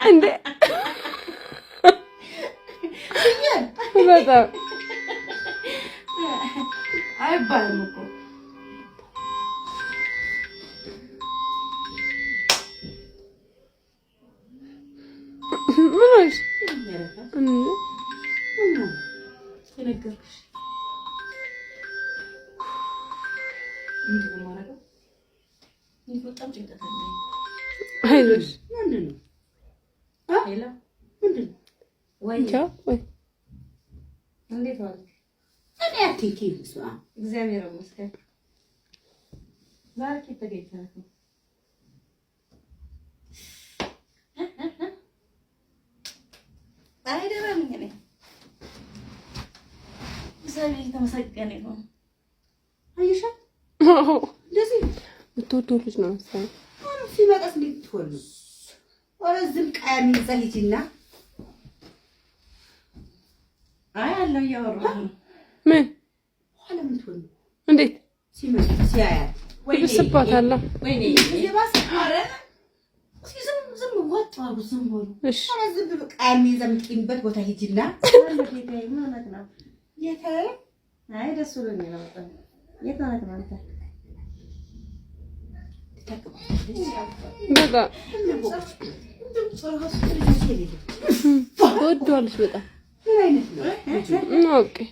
እንዴ በጣም አይባልም እኮ። ምን ሆንሽ? የነገርኩሽ ምንድን ነው የማደርገው? እኔ በጣም ጭንቀት አለኝ። አይዞሽ። ምንድን ነው? ሌላ ምንድን ነው? ወይ ቻው ወይ። እንዴት ዋልክ? እኔ አትንኪ። በስመ አብ። እግዚአብሔር ይመስገን። ዛሬ ከየት ተገኝተህ ነው? አይ ደህና ነኝ እኔ። እግዚአብሔር የተመሰገነ ይሁን። አየሻት እንደዚህ የምትወደው ልጅ ነው መሰለኝ። አሁን ሲመጣስ እንዴት ትሆን ነው? ኧረ ዝም ቀያሚ እዛ ሂጂና አይ አለው እያወራሁ ነው። ምን ኋላ ምን ትሆን ነው? እንዴት ሲመጣ ሲያያት ይብስባታል። ወይኔ እዚህ ባስ ኧረ እስኪ ዝም ዝም ወጥ አድርጉ፣ ዝም በሉ። እሺ። ኧረ ዝም ብሎ ቀያሚ እዛ የምትቂምበት ቦታ ሂጂና ጌታዬ ምን ሆነህ ነው? የታየ አይ ደስ ብሎኝ ነው በጣም። የት ሆነህ ነው አንተ? በጣም ትወደዋለች በጣም። ምን አይነት ነው? Okay።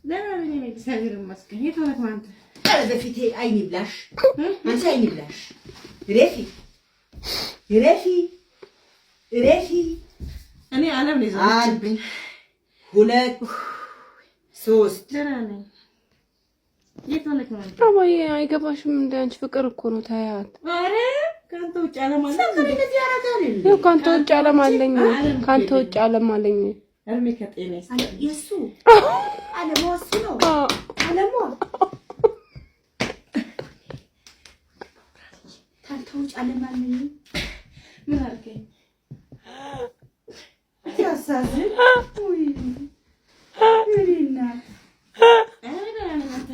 ደህና ነኝ እኔ እግዚአብሔር ይመስገን። የት ሆነህ ነው አንተ? ኧረ በፊቴ አይን ይብላሽ፣ አንቺ አይን ይብላሽ። ረፊ ረፊ ረፊ። እኔ ዓለም ነው የዞረችብኝ። ሁለት ሶስት። ደህና ነኝ። የት ሆነህ ነው አንተ? አባዬ አይገባሽም። እንደ አንቺ ፍቅር እኮ ነው። ታያት። ኧረ ከአንተ ውጭ ዓለም አለ እንዴ? እንደዚህ ያደርጋል እንዴ? ይኸው ከአንተ ውጭ ዓለም አለኝ። ከአንተ ውጭ ዓለም አለኝ። እድሜ ከጤና ይስጥ። የእሱ አለሟ እሱ ነው አለሟ። ታንተ ውጭ ዓለም አለኝ። ምን አልከኝ? ሲያሳዝን። ውይ የእኔ እናት። ኧረ ደህና ነኝ አንተ።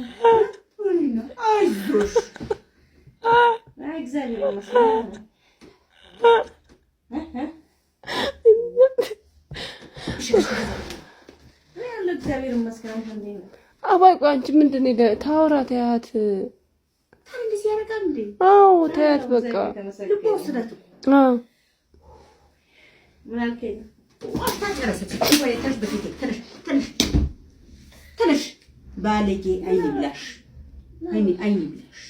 የእኔ እናት አይዞሽ። አይ እግዚአብሔር ይመስገን። እኔ ያለው እግዚአብሔር ይመስገን። አንተ እንዴት ነህ? አባይ ቆይ አንቺ ምንድን ነው ታውራ ተያት። ታዲያ እንደዚህ ያደርጋል እንዴ? አዎ ተያት በቃ። ልቧ ወሰዳት እኮ። አዎ። ምን አልከኝ? ዋታ ጨረሰች። ወይ ተነሽ፣ በፊቴ ተነሽ፣ ተነሽ፣ ተነሽ። ባለጌ አይን ይብላሽ፣ አይን አይን ይብላሽ።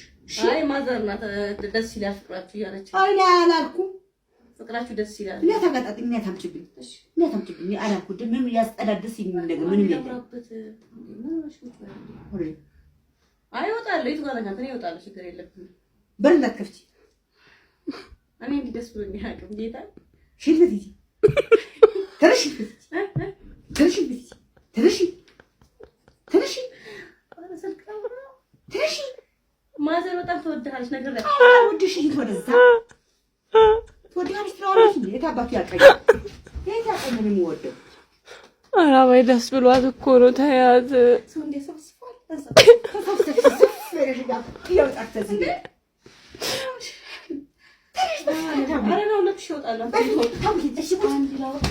አይ mother ናት ደስ ይላል ፍቅራችሁ እያለች። አይ እኔ አላልኩም። ፍቅራችሁ ደስ ይላል። እኔ ታጋጣጥኝ፣ እኔ አታምጪብኝ፣ እኔ አታምጪብኝ አላልኩም። ምንም ያስጠላል ደስ የሚል ነገር ምንም የለም። ያምራበት። ምን ሆነሽ ቁጭ በይ እንዴ? አይ እወጣለሁ። የቱ ጋር ነህ አንተ? እኔ እወጣለሁ፣ ችግር የለብኝም። በር እንዳትከፍቺ። እኔ እንዲህ ደስ ብሎኝ አያውቅም ጌታ። ሽንት ቤት ሂጂ፣ ተነሽ፣ ተነሽ፣ ቤት ሂጂ፣ ተነሽ፣ ተነሽ፣ ኧረ ስልክ አውራ። ተነሽ። mother በጣም ትወድሃለች ነገር ላይ ውድሽ ሂድ ወደዛ። ትወድሃለች ትለዋለች እንዴ? የት አባቱ ያውቀኛል? የት ያውቀኛል የምወደው? ኧረ አባይ ደስ ብሏት እኮ ነው። ተያት። ሰው እንዲህ ሰብስቧል። ተሰብሰብ እያወጣች ተዚህ ኧረ ነው ሁለት ሺህ እወጣለሁ። በፊት ታውቂ እሺ። አንድ ላውራ።